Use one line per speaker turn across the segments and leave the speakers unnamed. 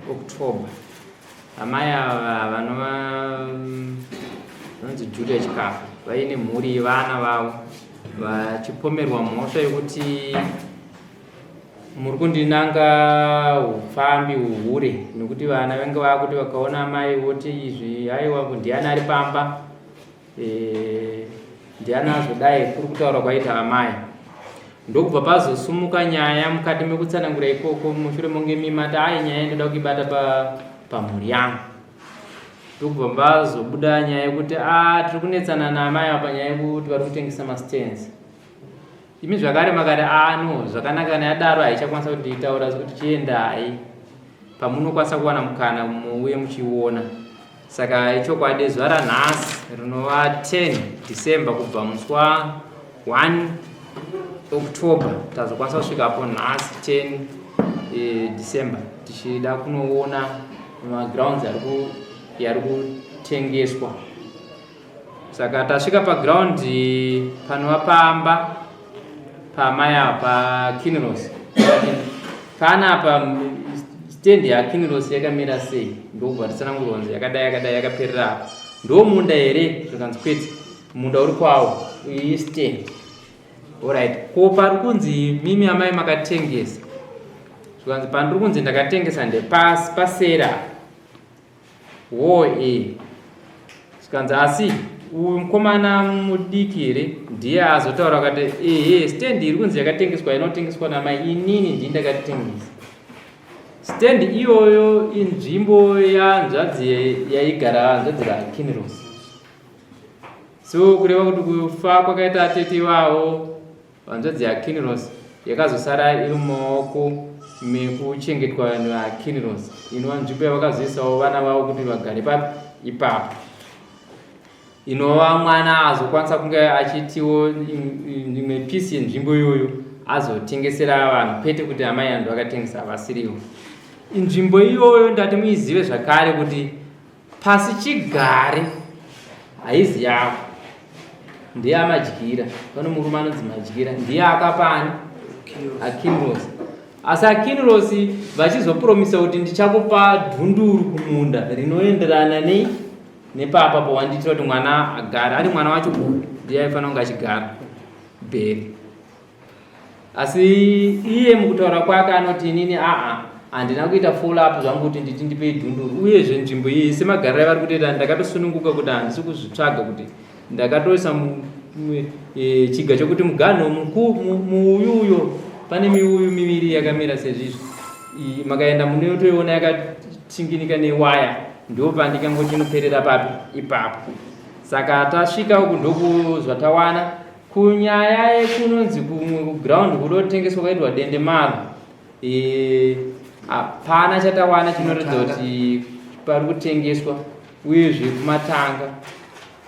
October amai ava vanova vanonzi Julia Chikafa vaine mhuri yevana vavo vachipomerwa mhosva yekuti muri kundinanga upfambi uhure nekuti vana vange vakuti vakaona amai voti izvi aiwa ndiani ari pamba eh, ndiani azodai kuri kutaura kwaita amai ndokubva pazosumuka nyaya mukati mekutsanangura ikoko mushure monge mimati ai nyaya ndoda kuibata pamhuri yangu ndokubva pazobuda nyaya yekuti a ah, tiri kunetsana naamai apa nyaya yekuti vari kutengesa mastands imi zvakare makati a ah, no zvakanaka kana yadaro haichakwanisa kuti nditaura asi kuti chiendai pamunokwanisa kuwana mukana muuye muchiona saka ichokwadi zuva ranhasi rinova 10 December kubva musi wa 1 October tazokwanisa kusvika apo nhasi 10 eh, December tichida kunoona magrounds yari kutengeswa saka tasvika paground panova pamba pamai apa pakinros panapa stand yakinros yakamira sei ndokubva titsanangurwa kunzi yakadai yakadai yakaperera apa ndo munda here zvikanzi kwete munda uri kwawo iyi stand orit ko pari kunzi mimi amai makatengesa zvikanzi pandiri kunzi ndakatengesa ndepasi pasera Woo e. Zvikanzi asi uyu mukomana mudiki here ndiye azotaura akati ehe stand iri kunzi yakatengeswa inotengeswa namai inini ndii ndakatengesa. Stand iyoyo inzvimbo yanzvadzi yaigara hanzvadzi raKinros. So kureva kuti kufa kwakaita atete ivavo Hanzvadzi yaKinross yakazosara iri mumaoko mekuchengetwa naKinross inova nzvimbo yavakazoisawo vana vavo kuti vagare papi ipapo inova mwana azokwanisa kunge achitiwo imwe pisi yenzvimbo iyoyo azotengesera vanhu kwete kuti amai anhu vakatengesa vasiriwo inzvimbo iyoyo ndati muizive zvakare kuti Pasi chigare haizi yavo ndiye amadyira pane murume anonzi madyira ndiye akapa ani akinrosi asi akinrosi vachizopromisa kuti ndichakupa dhunduru kumunda rinoenderana nei nepapa pawandiitira kuti mwana agare ari mwana wacho uyu ndiye aifanira kunge achigara bheri asi iye mukutaura kwake anoti inini aa handina kuita follow up zvangu kuti nditi ndipei dhunduru uyezve nzvimbo iyi semagariro avari kutoita ndakatosununguka kuti handisi kuzvitsvaga kuti ndakatoisa e, chiga chokuti muganho muuyu uyo pane miuyu miviri yakamira sezvizvi makaenda munotoiona yakatinginika newaya ndopandikangoti inoperera papi ipapo saka tasvika uku ndokuzvatawana Kunyaya yekunonzi kumwe kuground kudotengeswa kwaitwa dendemaro eh, hapana chatawana chinoratidza kuti pari kutengeswa uyezve kumatanga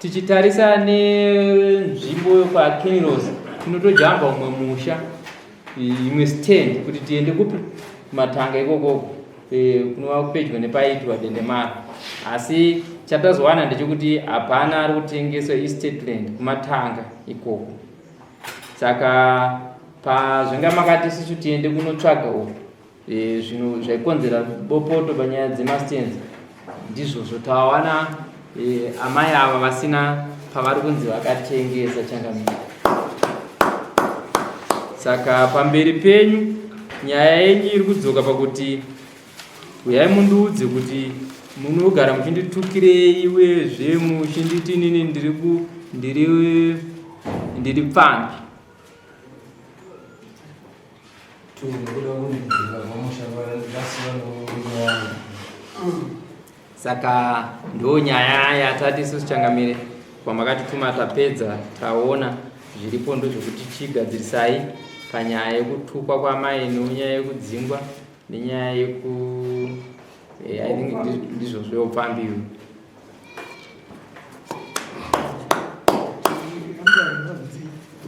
tichitarisa nenzvimbo kwakinros tinotojamba umwe musha imwe stand kuti tiende kupi kumatanga ikokoko eh, kunova pedyo nepaitwa dendemaro asi chatazowana ndechekuti hapana ari kutengeswa estate land kumatanga ikoko saka pazvinga makati isusu tiende kunotsvaga uku eh, zvinhu zvaikonzera bopoto panyaya dzemastands ndizvozvo tawana e, amai ava vasina pavari kunzi vakatengesa changamire saka pamberi penyu nyaya yenyu iri kudzoka pakuti uyai mundiudze kuti munogara muchinditukirei uyezve muchinditi inini ndiri ndiri ndiri pfambi Saka ndo nyaya yatati isusu changamire kwamakatituma tapedza taona zviripo ndozvekuti chigadzirisai panyaya yekutukwa kwamai nenyaya yekudzingwa nenyaya yeku eh, I think ndizvo zveupfambi iwe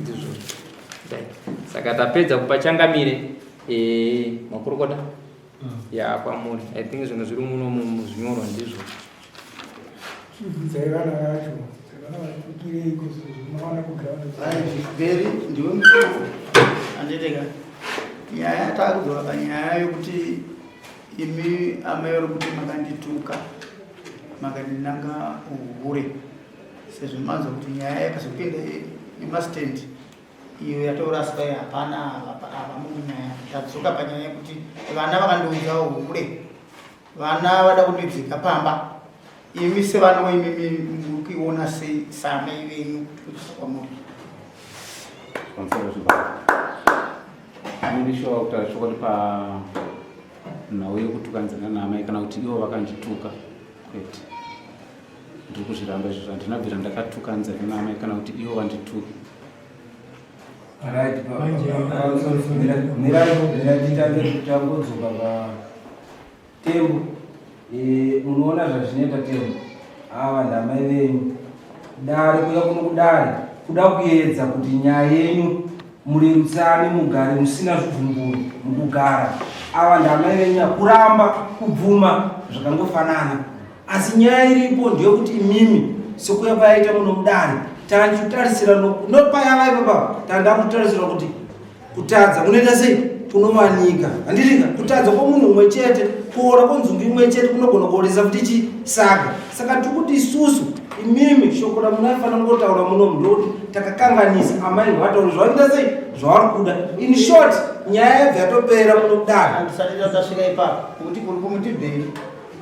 ndizvo saka tapedza kupa changamire eh, makurukota ya kwamuri i think zvinhu zviri muno muzvinyorwa ndizvo
Chibvunzai vana vacho vana vatukirei kuzomawana kuground
Beri ndiwe mukuru anditeka nyaya takudzoka panyaya yokuti
Imi amai vari kuti makandituka, makandinanga uhure, sezvo manzwa kuti nyaya yakazopinda yemastand iyo yatouraswa iyo hapana havamo munyaya. Tadzoka panyaya yekuti vana vakandiudza uhure, vana vada kundidzika pamba. Imi sevana imimi muri kuiona sei saamai venyu kuti kwamuri?
Pamusoro Zimbabwe. Ini shuwa kutaura chokwadi panhau yekutukanzana naamai kana kuti ivo vakandituka kwete. Ndiri kuzviramba izvozvo, handina kubvira ndakatukanzana naamai kana kuti ivo vandituke.
Right, mirai mirai titange tangodzoka pa Tembo. Eh, munoona zvazvinoita Tembo. Ava ndamai venyu. Dare kuya kuno kudare kuda kuedza kuti nyaya yenyu murerutsane mugare musina zvibvumburo mukugara. Ava ndamai venyu kuramba kubvuma zvakangofanana. Asi nyaya iripo ndeyekuti imimi sekuya kwayaita muno mudare tachitarisira nopaya vaipa tanda kutarisira kuti kutadza kunoita sei kunowanika handitika kutadza kwomunhu umwe chete kuora kwonzungu imwe chete kunogona kuoresa futi chi saka saka tiri kuti isusu imimi shoko ramunofanira kungotaura muno ndokuti takakanganisa amai ngavataure zvavanoita sei zvavari kuda in short nyaya yabva yatopera muno kudaro
Handisati tasvika ipapo kuti kuri kumuti bheri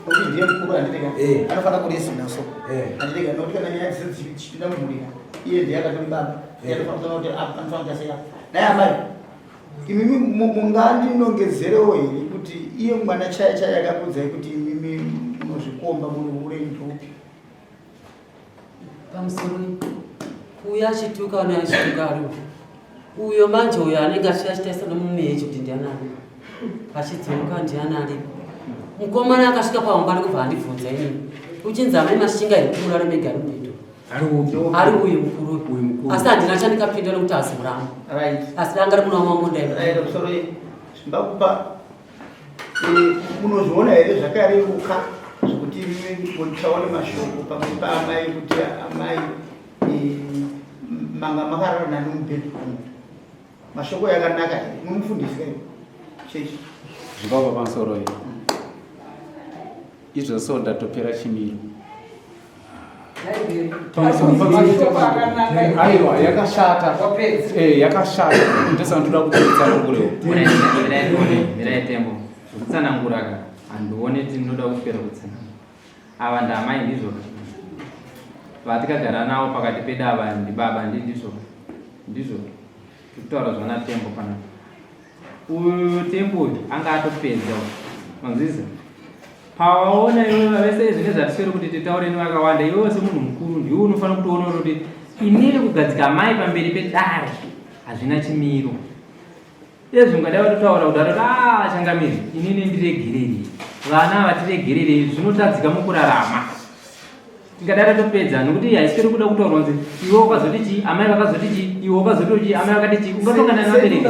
kuti ndiye mukuru handitika
Eh.
anofanira kuresina so
Eh.
handitika nokuti kana nyaya dzese dzichipinda mumhuri iye ndiye akatori baba ndiye anofanira kuona kuti apa anofanira kuita sei apa naye amai imimi mungandinongedzerewo here kuti iye mwana chaya chaya akakuudzai kuti imimi munozvikomba muri hure ndopi
Pamusoro uyo achituka une achituka ari uyo uyo manje uyo anenge achitarisa nomumeji kuti ndiani aripo achidzoka ndiani aripo mukomana akasvika pahomba ndikubva andibvunza inini uchinzi amai mashinga here kuti murare mega mubhedhu ari uyu mukuru asi handina chandikapinda nokuti asi muramu asi danga ri muno wamamunda
Zvimbakupa eh, munozviona here zvakareruka zvekuti muchaone mashoko pamberi paamai kuti amai eh, manga makarara nani mubedroom mashoko yakanaka here mumufundisi kai chechi
Zvingava pamusoro iyi. Izvo so ndatopera chimiro. Aiwa yakashata. Eh yakashata. Ndosaka ndoda kutsanangurewo.
Mirai tembo. Zvekutsanangura ka handione kuti ndinoda kuswera kutsanangura. Ava ndamai ndizvo ka. Vatikagara navo pakati pedu ava ndibaba ndi ndizvo. Ndizvo. Tikutaura zvana tembo panapa. Uyu tembo uyu anga atopedza uyu. Manzwisa? Pawaona iwe vese zvine zvatiswere kuti titaure nevakawanda iwewe semunhu mukuru ndiwe unofanira kutoona kuti inini kugadzika mai pamberi pedare hazvina chimiro. Izvi ungadai watotaura kuti atoti ah changamire inini ndiregererei vana ava tiregererei zvinotadzika mukurarama. Tingadai tatopedza nokuti haisweri kuda kutaurwa kunzi iwe wakazoti chii amai vakazoti chii iwe wakazoti chii amai vakati chii ungatongana nevabereki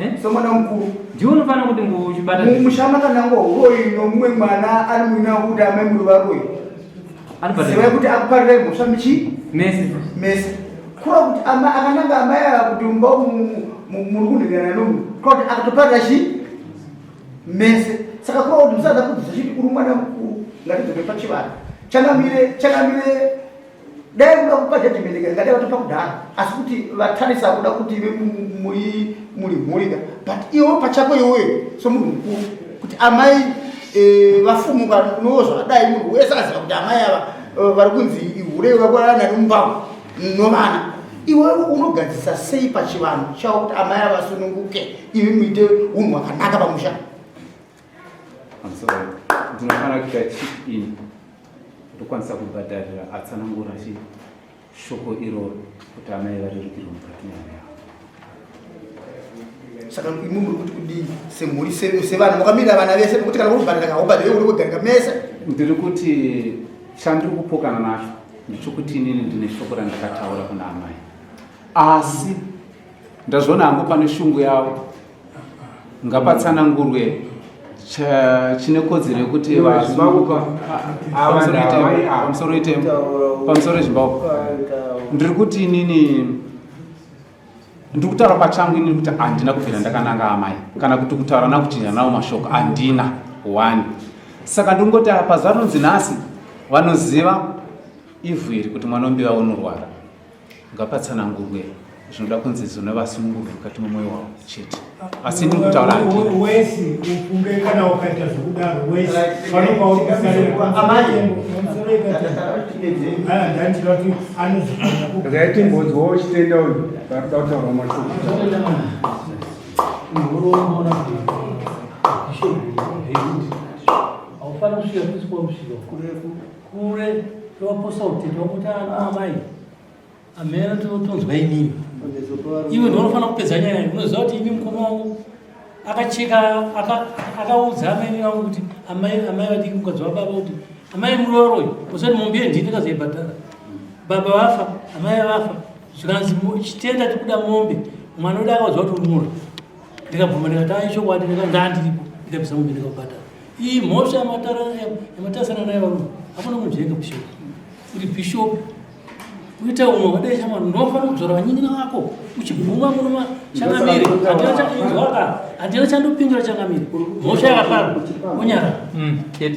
Eh?
Somwana mukuru
ndiwe unofanira kuti ngochibata
mumusha makanangwa uroyi nomumwe mwana ari muina wekuti amai muri varoyi zivai kuti akuparirai mhosva michi
mese
mese kura kuti ama akananga amai ava kuti mumba muri kunhingana nomunhu kura kuti akatoparira chii mese saka kura kuti musada kudzidza chiti uri mwana mukuru ngatidzoke pachivanhu changamire changamire dai kuda kupa judgment ngadai vatopa kudhara asi kuti vatarisa kuda kuti ive muri muri mhuri ka but iwe pachako iwe somunhu mukuru kuti amai eh, vafumuka no zvakadai munhu wese aziva kuti amai ava eh, vari kunzi ihure vakurarana nemumbavo novana iwe unogadzisa sei pachivanhu chavo kuti amai ava vasununguke ivi muite unhu hwakanaka pamusha
Ndinofanira kuita chip in ndokwanisa kubhadharira atsanangura chi shoko iroro kuti amai varerukirwe mukati menyaya yavo.
Saka imwe muri kuti kudii semhuri sevana makamirira vana vese nekuti kana uri kubhadhara kaubhadhare uri kugarika mese.
Ndiri kuti chandiri kupokana nacho ndechokuti inini ndine shoko randakataura kuna amai asi ndazviona hangu pane shungu yavo ngapatsanangurwe chine kodzero yekuti pamusoro itemo pamusoro yezimbabwe ndiri kuti inini ndiri kutaura pachangu inini kuti handina kubvira ndakananga amai kana kuti kutaura nakuchinja nawo mashoko handina One. Saka ndingoti apa zvanonzi nhasi vanoziva ivhu iri kuti mwana wembiva unorwara ngapatsanangurwe zvinoda kunzi zvinovasunungurwe mukati memwoyo wavo chete asi ndiri kutaura handina
wesi ufunge kana ukaita zvekudaro wesi panopaurikusariraandandinoti anozofanira
Regai timbonzwawo chitenda uyu vari kuda kutaura mashoko.
Haufani kusvika kusi kwamusvika kure tovaposa utete wakuti amai amene totonzwa inini iwe ndounofanira kupedza nyaya iyi unoziva kuti ini mukoma wangu akacheka akaudza amai vangu kuti amai amai vadiki mukadzi wababa kuti amai murooroi usati mombe yendini ndikazoibhadhara baba vafa amai vafa zvikanzi chitenda tikuda mombe mwana wedu akaudzwa kuti uri muroi ndikabvuma ndikati ai chokwadi ndandiripo ndikabvisa mombe ndikabhadhara iyi mhosva yamatarisana nayo varume hakuna munzvenga bishop uri bishop kuita umwe wadai shamwari unofanira kudzora vanyin'ina vako uchibvuma muno changamire handina handina chandopindura changamire mhosva yakapara onyara eh,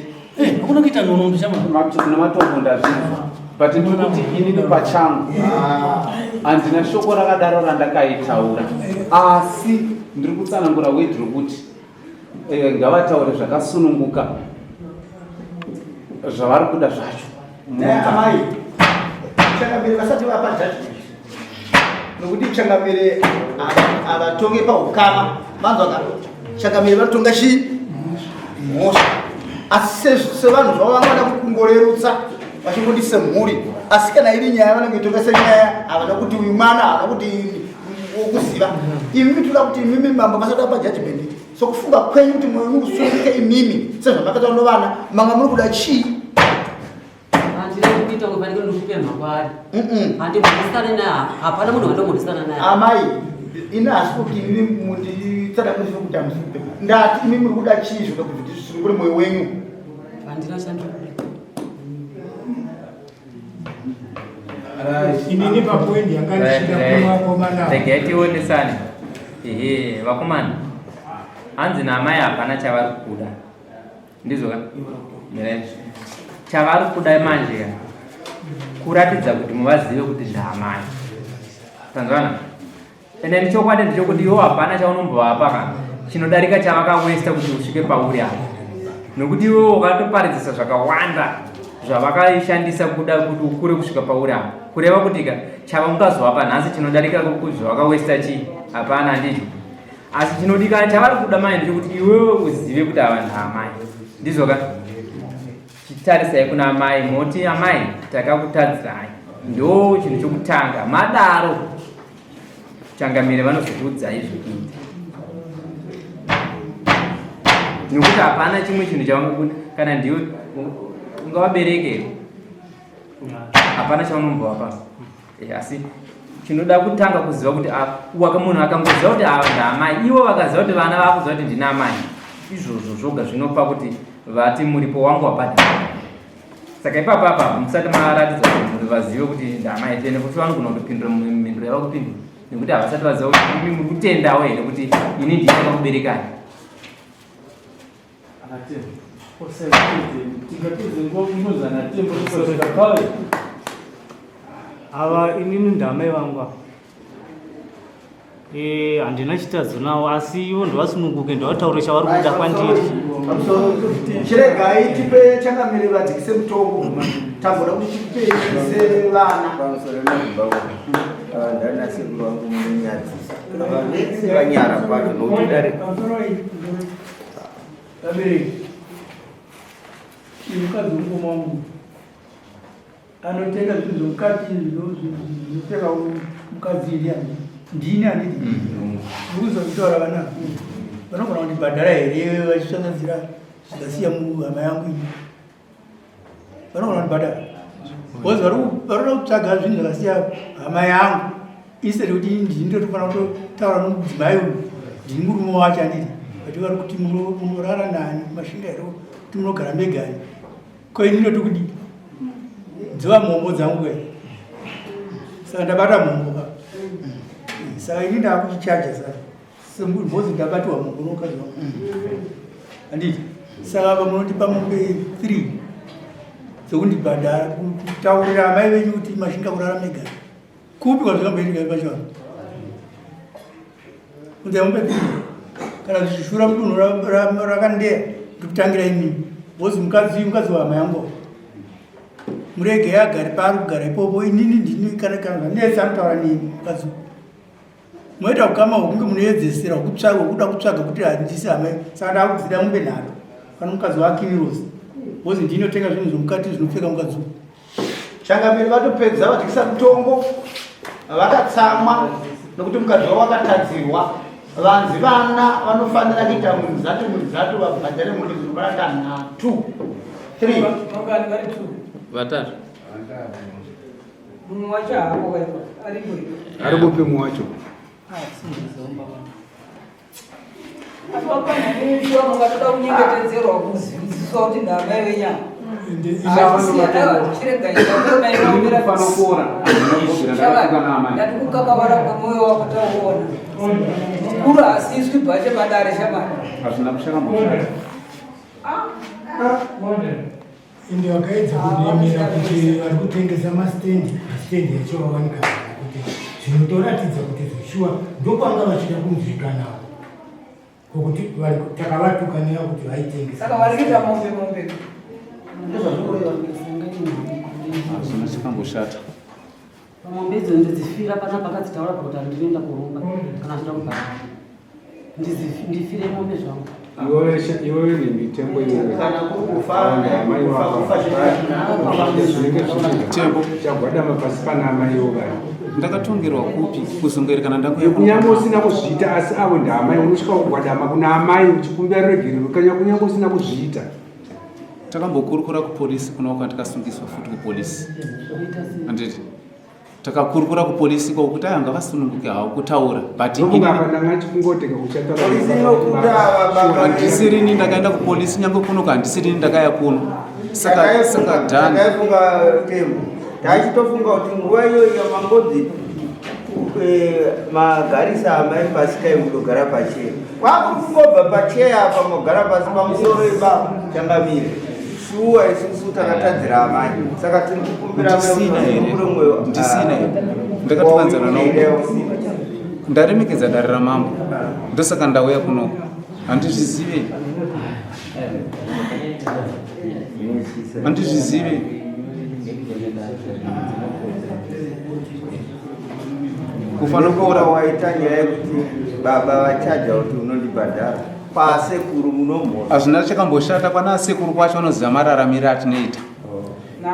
hakuna kuita nhoroondo shamwari
nematombo ndazvinzwa but ndiri kuti inini pachangu handina shoko rakadaro randakaitaura asi ndiri kutsanangura wedhi rokuti eh, ngavataure zvakasununguka zvavari kuda zvacho
amai changamire vasati vapa judgment nokuti changamire havatonge paukama manzwa ka changamire vanotonga chii mhosva asi sevanhu zvavo vangada kungorerutsa vachingoti semhuri asi kana iri nyaya vanenge itonga senyaya havana kuti uyu mwana havana kuti wokuziva imimi toda kuti imimi mambo vasati vapa judgment sokufunga kwenyu kuti mwoyo wenyu usununguke imimi sezvamakaita novana manga muri kuda chii
Handina kuita kunge panenge ndikupemha kwaari. Handimhoresane naye, hapana munhu wandomhoresana naye.
Amai, ini hasi kuti imimi munditsanangurire kuti hamusi kupemha. Ndati imi muri kuda chii zvoda kuti zvisunungure mwoyo wenyu?
Handina chandiri
Inini papoindi yanga ndichida kuvakomana.
Regai tionesane. Ehe, vakomana. Hanzi naamai hapana chavari kuda. Ndizvo ka? Mirai. Chavari kuda manje ka? Kuratidza kuti muvazive kuti ndaamai. Tanzwana? Ende ndichokwadi ndechekuti iwo hapana chaunombovapa ka chinodarika chavakawesta kuti usvike pauri apa nokuti iwe wakatoparidzisa zvakawanda zvavakaishandisa kuda kuti ukure kusvika pauri apa kureva kuti ka chavangazovapa nhasi chinodarika zvavakawesta chii hapana handizvo asi chinodikana chavari kuda manje ndechekuti iwewe uzive kuti ava ndaamai ndizvo ka Chitarisai kuna amai moti amai takakutadzirai ndo chinhu chokutanga madaro changamire vanozokuudzai zvekuita nekuti hapana chimwe chinhu chavangakuti kana ndiwe ungavabereke here hapana chaunombovapa eh, asi chinoda kutanga kuziva kuti ah, waka munhu akangoziva kuti ava ndaamai ivo vakaziva kuti vana vakuziva kuti ndina amai izvozvo zvoga zvinopa kuti vati muripo wangu wabhadhara saka ipapa apa musati maratidza kuti vazive kuti ndaamai tene kuti vanogona kutopindura mhinduro yavakupindura nekuti havasati vaziva kuti imi muri kutendawo here kuti ini ndini ndakakuberekai
Ava inini ndamai vangu ava. Eh, handina chitadzo nawo asi ivo ndavasununguke ndavataure chavari kuda kwandiri.
Chiregai tipe changamire vadzikise mutongo tamboda kuti chipei sevana.
Ndanasekuru vangu munonyadzisa vanyara kwacho nokuti dare
Vabereki, uyu mukadzi wemukoma wangu anotenga zvinhu zvemukati zvinopfeka mukadzi iri ani ndini anditi ndikuziva kutaura vana vanogona kundibhadhara here vachishandadzira zvikasiya muhama yangu ini vanogona kundibhadhara because varikuda kutsvaga zvinhu zvakasiya hama yangu instead kuti ndini ndotofanira kutotaura nomudzimai uyu ndini murume wacho anditi but vari kuti munorara nani mashinga here kuti munogara megani ko ini ndoti kudii dziva mhombo dzangu ke saka ndabata mhombo ka saka ini ndaakuchichaja saka sembozi ndabatiwa mhombo nomukadzi wangu anditi. Saka apa munondipa mombe 3 dzekundibhadhara kutaurira amai venyu kuti mashinga kurara mega. Kupi kwazvikamboitika pacho apa? Kunze mombe 3 kana zvichishura mudunhu rakandeya ndikutangira imimi. Because mukadzi mukadzi wahama yangu. Murege agare paari kugara ipopo inini ndini kana kana zvanetsa anotaura neni mukadzi. Moita ukama hwekunge munoedzesera hwekutsvaga hwekuda kutsvaga kuti handisi hama saka ndakudzida mombe nhatu kana mukadzi waakinirosi because ndinotenga zvinhu zvomukati zvinopfeka mukadzi uyu.
Changamire vatopedza vatyisa mutongo vakatsamwa nokuti mukadzi wavo akatadzirwa vanzi vana vanofanira kuita munzatu munzatu vabhadhare mombe dzinokwana tanhatu 3
Vatatu.
Mumwe wacho haako waipa aripo.
Ari kupi mumwe wacho?
Asi wapanyanisiwa mukatoda kunyengetedzerwa kuziviswa kuti ndamai venyama. Ndati kukakavara kwemwoyo wako tauona. Mukuru asiswi bhache padare shamari.
Hazvina kushaka
Ah.
Ende vakaedza kuremera kuti vari kutengesa masitendi, masitendi acho vawanika kuti zvinotoratidza kuti zveshuwa ndokwanga vachida kunzwika navo kokuti takavatukanira kuti vaitengesa.
Saka vari kuita mombe mombe.
Hazvina chikamboshata.
Mombe idzo ndidzifira panapa akadzitaura pakuti handinoenda kuromba kana achida kubhadhara. Ndifire mombe zvangu.
Iwewe nemitengo iwewe.
Kana kuri kufa,
amai
kufa,
wako.
kufa
Zvinenge zvinenge
Tembo.
Chagwadama pasi pana amai iwo vari.
Ndakatongerwa kupi kuzongoerekana ndakuya
Kunyange usina kuzviita asi avo ndaamai unosvika kugwadama kuna amai uchikumbira ruregerero kanya kunyange usina kuzviita.
Takambokurukura kupolisi kuna kwati takasungiswa futi kupolisi. Anditi takakurukura kupolisi ko kuti aya ngavasununguke hawo kutaura but
Ndofunga apa ndanga chikungoteka uchataura.
Polisi inokuda baba.
handisirini ndakaenda kupolisi nyange kuno handisirini ndakaya kuno saka saka done
Takaifunga tembo. Tachitofunga kuti nguva iyoyo yamangodzi magarisa amai pasi kai mudogara pacheya. Kwakungobva pacheya apa mogara pasi pamusoro ipapo changamire. Shuwa isusu takatadzira amai. Saka tiri kukumbira amai kuti
Ndisina here?
vasunungure mwoyo.
Ndisina here? Ndakatukanzana
Wauinewo.
Ndaremekedza dare ramambo ndosaka ndauya kunoko handizvizive handizvizive
kufanokura waita nyaya yekuti baba vachaja kuti unondibhadhara kwasekuru munomhora
hazvina chakamboshata kwana sekuru kwacho vanoziva mararamire atinoita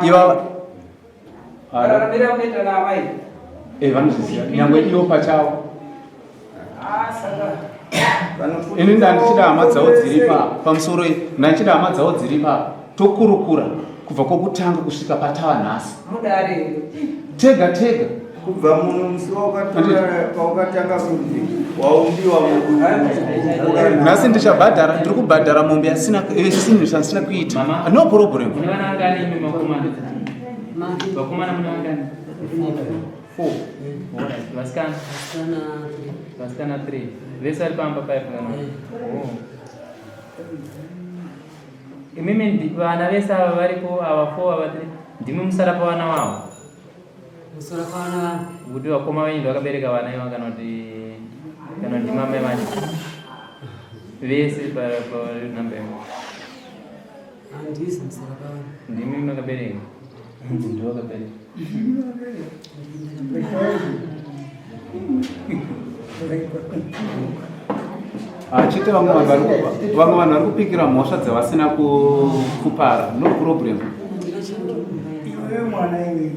iva
Mararamire amunoita naamai.
Eh, vanozviziva nyangwe ivo pachavo
Ah, saka
ini ndandichida hama dzavo dziri pa pamusoro iyi ndandichida hama dzavo dziri pa tokurukura kubva kwokutanga kusvika patava nhasi
mudare here?
tega tega
kubva muno musi waukatora paukatanga kunzi waumbiwa mudu
nhasi ndichabhadhara ndiri kubhadhara mombe yasina zvinhu zvandisina kuita no problem
Mune vana vangani imi vakomana? Vakomana mune vangani? Four. Alright. Vasikana? Vasikana three. Vese vari pamba paya kana? Oh. Imimi vana vese ava varipo ava four ava three. Ndimi musara pavana vavo?
Musara pavana vavo.
Kuti vakoma venyu ndovakabereka vana iva kana kuti kana ndimi amai vacho? Vese pa pa namba imwe.
Handisi musara pavana.
Ndimi makabereka? Hanzi ndivo vakabereka.
Ah, chete vamwe vanhu vari vamwe vanhu vari kupikira mhosva dzavasina kupara no problem
Iwe mwana iwe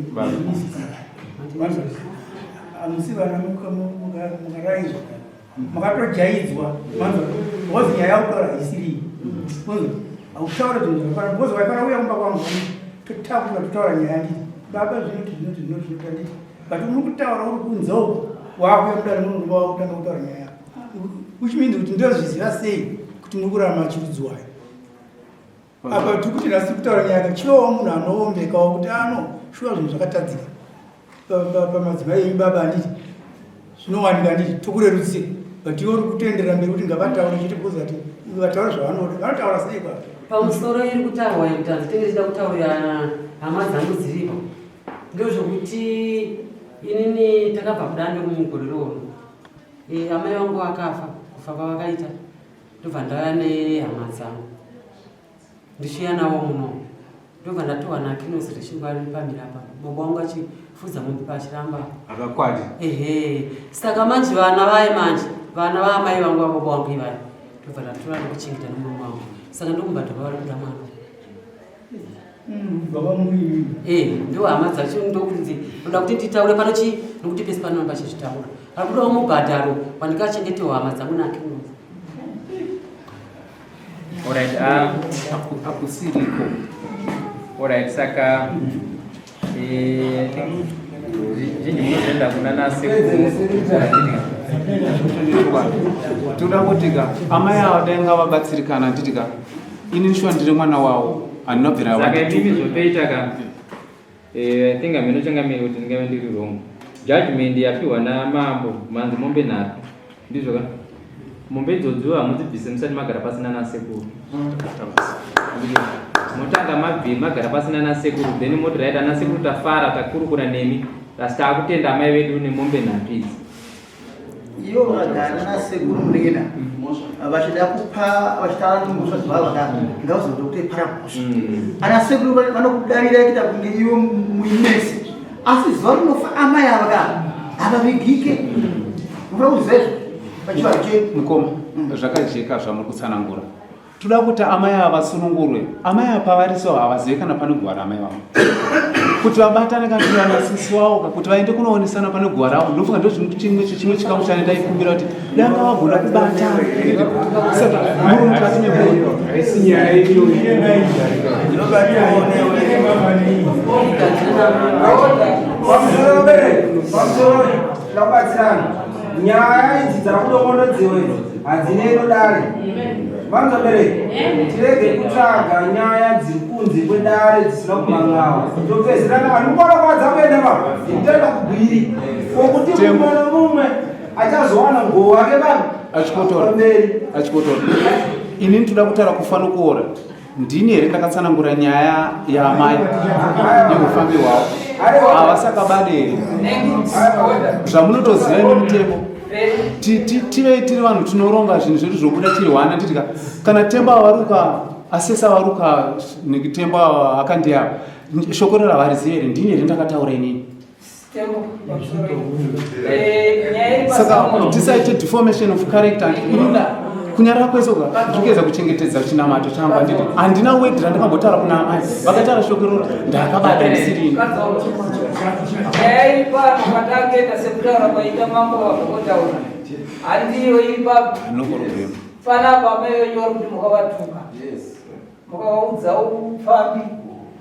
hamusi vana mukaraidzwa makatojaidzwa manzwa because nyaya yakutaura haisiri manzwa hautaura zvinhu zvakafanana because waifana uya kumba kwangu totakura totaura nyaya nditi baba zvinoti zvinoti zvinoti zvinoti anditi but uri kutaura uri kunze uko wakuya mudare muno wakutanga kutaura nyaya yako which means kuti ndozviziva sei kuti muri kurarama chirudziwayo apa tiri kuti nhasi kutaura nyaya kachivawo munhu anoombekawo kuti ano shuwa zvinhu zvakatadzika pamadzimai enyu baba handiti zvinowanika handiti tokurerutsira. But iwe uri kutoenderera mberi kuti ngavataure chete because ati vataura zvavanoda. Vanotaura sei kwa?
Pamusoro iri kutaurwa yekuti hanzi tinge tichida kutaurirana hama dzangu dziripo ndozvokuti inini takabva kudande mugore rono e, amai vangu vakafa kufa kwavakaita ndobva ndauya nehama dzangu ndichiuya navo muno ndobva ndatowana kinosi rechingwa ari pamira apa baba wangu achifudza mombe pachiramba
akakwadi
ehe saka manje vana vaye manje vana vaamai vangu vababa wangu ivaya ndobva ndatora ndokuchengeta nomurume wangu saka ndokumbadhara vari kuda mwana Eh, ndo hama dzacho ndokunzi ndoda kuti nditaure pano chii nokuti pese pano pachizvitaura ari kudawo mubhadharo wandikachengetewo hama dzangu nakinozi
Alright,
akusiriko.
Alright, saka eh, zhinji munozoenda kuna nasekuru.
Toda kuti ka amai ava dai ngavabatsirikana handiti ka ini shuwa ndiri mwana wavo handina kubvira
Saka imimi zvotoita ka eh, I think hameno changamire kuti ndingave ndiri wrong. Judgment yapiwa namambo manzi mombe nhatu. Ndizvo ka? Mombe idzodzo hamudzibvise musati magara pasina nasekuru. Motanga mabvi magara pasina nasekuru then moti right ana sekuru tafara takurukura nemi asi taakutenda amai vedu nemombe nhatu idzi.
Ivo vakagara nasekuru munin'ina vachida kupa vachitaura kuti mhosva dzavava ka ngavazoda kuti para mhosva. Ana sekuru vanokudarira kuita kunge iwe muimese asi zuva rinofa amai ava ka havavigike. Unofanira kuziva izvo pachivanhu chedu.
Mukoma, zvakajeka zvamuri kutsanangura. Toda kuti amai ava vasunungurwe. Amai ava pavari so havazive kana pane guva raamai vavo. Kuti vabatane kana kuti vanasisi wavo ka kuti vaende kunoonesana pane guva ravo. Ndofunga ndozvimwe chimwe chikamu chane ndaikumbira kuti danga vagona kubatana. Saka muri mukati memunhu.
Haisi nyaya iyoyo.
Pamusoro pamusoro tinobatsirana nyaya idzi dzakudongonodziwa idzi hadzinei nodare vanzwa bereki tirege kutsvaga nyaya dziri kunze kwedare dzisina kumhan'awa topedzerana vanhu mukaona kwadzakuenda pa toenda kugwiri kokuti mumwe nomumwe achazowana mugoo wake baba
Achikotora. Achikotora. Ini ndinoda kutaura kufa nokuora. Ndini here ndakatsanangura nyaya yaamai neufambi hwavo? Havasakabade here? Zvamunotoziva imi mutemo. Tive tiri vanhu tinoronga zvinhu zvedu zvobuda tiri hwana titika kana temba varuka asesa varuka temba akandiya shoko rero havarizive here? Ndini here ndakataura inini? Saka tisaite deformation of character inoda kunyarara kwese uka ndikuedza kuchengetedza chinamato changu handiti handina word randakambotaura kuna amai vakataura shoko iroro ndakabata ndisirini
Nyaya iri pano kwatakaenda sekutaura kwaita mambo vambotaura handiyo iri pa
no problem
panapa amai venyu vari kuti mukavatuka Mukavaudza upfambi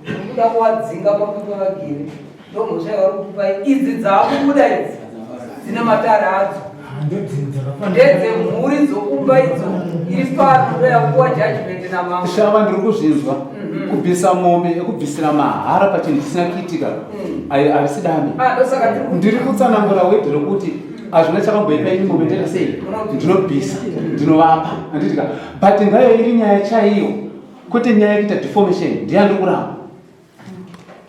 nekuda kuwadzinga pamba pavagere ndomhosva yavari kukupai idzi dzaakubuda idzi dzine matare adzo ndedzemhuri dzokumba idzo iri pano ndoyakuwa judgment namambo
shava ndiri kuzvinzwa kubvisa mombe yekubvisira mahara pachinhu chisina kuitika harisi dame
Ah, ndosaka ndiri
ndiri kutsanangura wedhi rokuti hazvina chakamboipa ini mombe ndoita sei ndinobvisa ndinovapa handiti ka but ngayo iri nyaya chaiyo kwete nyaya yekuita deformation ndiye andiri kuramba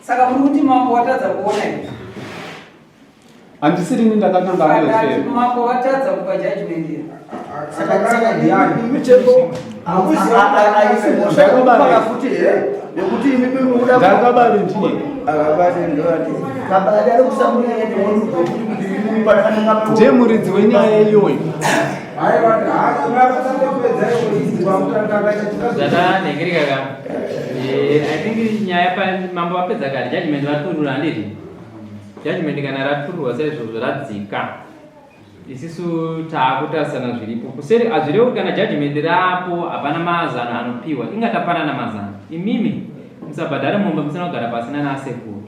Saka muri kuti mambo watadza kuona here?
Handisiri ini ndakatanga
Saka
ane
mambo watadza kupa judgment here?
Saka mitemo haisi mhosva yekupara futi here nekuti imimi mukuda
Ndakabare ndiye.
Akabare ndoati.
Kabare ari kusamurira yete
Ndiye muridzi wenyaya iyoyo.
Zvatanhengereka ka. Eh, I think nyaya pa mambo vapedza kare judgment vaturura handiti? Judgment kana ratururwa saizvozvo radzika. Isisu taakutarisana zviripo. Kuseri hazvirevi kuti kana judgment rapo hapana mazano anopiwa. Inga tapanana mazano. Imimi musabhadhare mombe musina kugara pasi nana asekuru.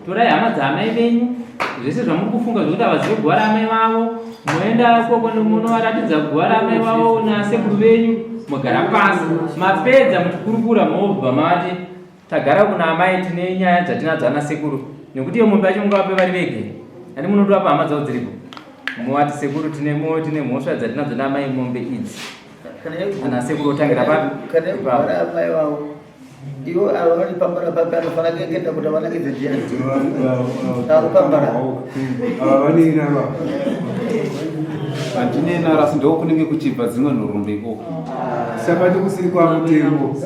Torai hama dzaamai venyu zvese zvamuri kufunga zvekuti havazive guva raamai vavo moenda koko munovaratidza guva raamai vavo nasekuru venyu mogara pasi mapedza muchikurukura mobva mati tagara kuna amai tine nyaya dzatinadzo ana sekuru nekuti iyo mombe yacho mungavape vari vege ani munotovapa hama dzavo dziripo. Movati sekuru tine moyo tine mhosva dzatinadzo naamai mombe idzi. Ana sekuru otangira papi?
Kana yekugara amai vavo ivo ava vanipambara papi anofanira kuengeta kuti avanakidze ndiani akupambara
ava vanei nava
Handinei naro asi ndokunenge kuchibva dzimwe nhoroondo ikoko.
Sabati kusiri kwako tembo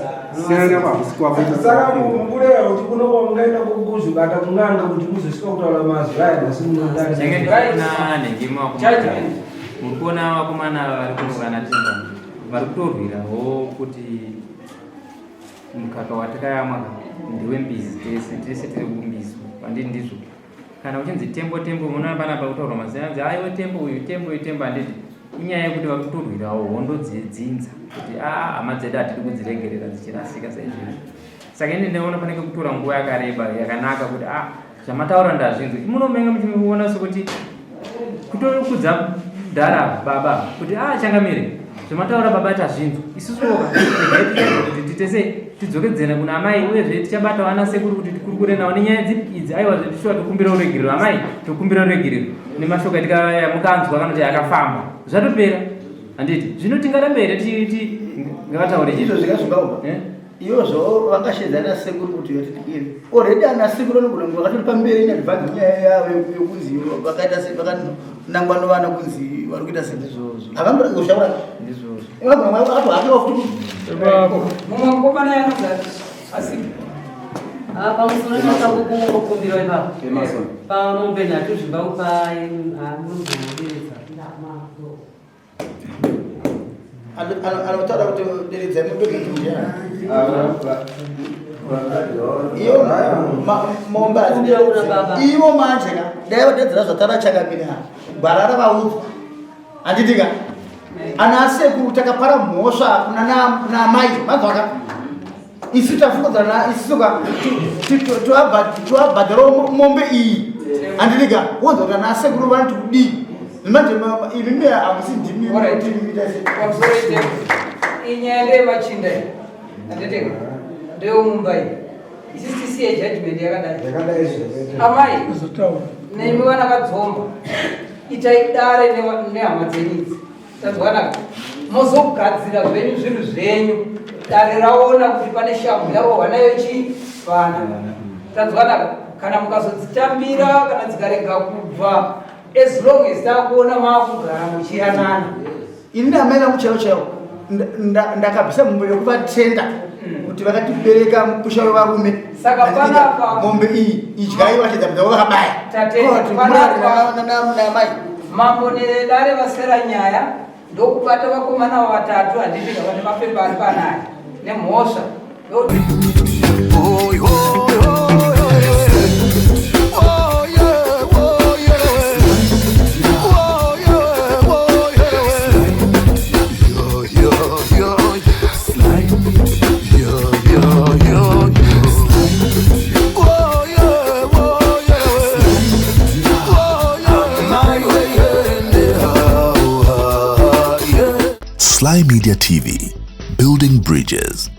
siyana kwakusi kwako
Saka mukureva kuti kuno kwamungaenda kuzvibata kun'anga kuti muzosvika kutaura mazwi aya nhasi munodari.
Ndenge ndikuona nengima wakomana. Muri kuona vakomana ava vari kuno vana Timba vari kutorwirawo kuti mukaka watakayamwa ka ndewembizi tese tese tiri kumbizi handiti ndizvo kana uchinzi tembo tembo munoona panapa kutaurwa mazina anzi aiwe tembo uyu tembo uyu tembo handiti inyaya yekuti vari kutorwirawo hondo dzedzinza kuti a hama dzedu hatidi kudziregerera dzichirasika saizvozvo saka ini ndinoona panenge kutora nguva yakareba yakanaka kuti a zvamataura ndazvinzwa munomenga muchiona sekuti kutokudza dhara baba kuti a changamire zvamataura baba tazvinzwa isusuwoka kuti titese tidzokedzene kuna amai uyezve tichabata vana sekuru kuti tikurukure navo nenyaya dzipi idzi aiwa zvetishuwa tokumbira uregerero amai tokumbira uregerero nemashoko atikamukanzwa kana kuti akafamba zvatopera handiti zvino tingarambe here tichiti ngavataure
izvo zvikazvibawa Iyozvo vangasheedza ana sekuru kuti vatidikire. Already ana sekuru anogona kunge vakatori pamberi in advance nyaya yavo yokunzi vakaita se vakanangwa novana kunzi vari kuita se. Havamborege kushaura.
Ndizvozvo.
Vanogona kunge vakatohakiwa futi.
Mumwe mukomana yanonzi asi
Ah, pamusoro pakangokumbirwa ipapo
Emerson.
pamombe nhatu zvimba pa munozoderedza
Anotaura kuti deredzai mombe nhatu iyo mombe hadzideredzwi ivo manje ka dai vadedzera zvatara chakamira gwara ravaudzwa handiti ka ana asekuru takapara mhosva kuna amai manzwa ka isu tafungidzana isusu ka toabhadharawo mombe iyi handiti ka wonzwa kuti ana asekuru vanoti kudii manje imimi hamusi ndimi
Pamusoro iteko. Inyaya ndeyemachinda iyi. Handiteka. Ndeyomumba iyi. Isisi tisiye judgment yakadai. Amai, nemi vana vadzomba. Itai dare nehama dzenyu idzi. Tanzwanaka. Mozogadzira zvenyu zvinhu zvenyu. Dare raona kuti pane shamhu yarohwa nayo chii vana. Tanzwanaka. Kana mukazodzitambira kana dzikarega kubva as long as takuona maakugara muchiyanana.
Ini naamai vangu chaivo chaivo ndakabvisa mombe yokuvatenda kuti vakatibereka mukusha wevarume.
Saka panapa
mombe iyi idyai vachedza mudza vakabaya.
Tatenda panapa
namai.
Mambo nedare vasera nyaya ndokubata vakomana vatatu handiti vane mapepa ari panaya nemhosva.
Sly Media TV, building bridges.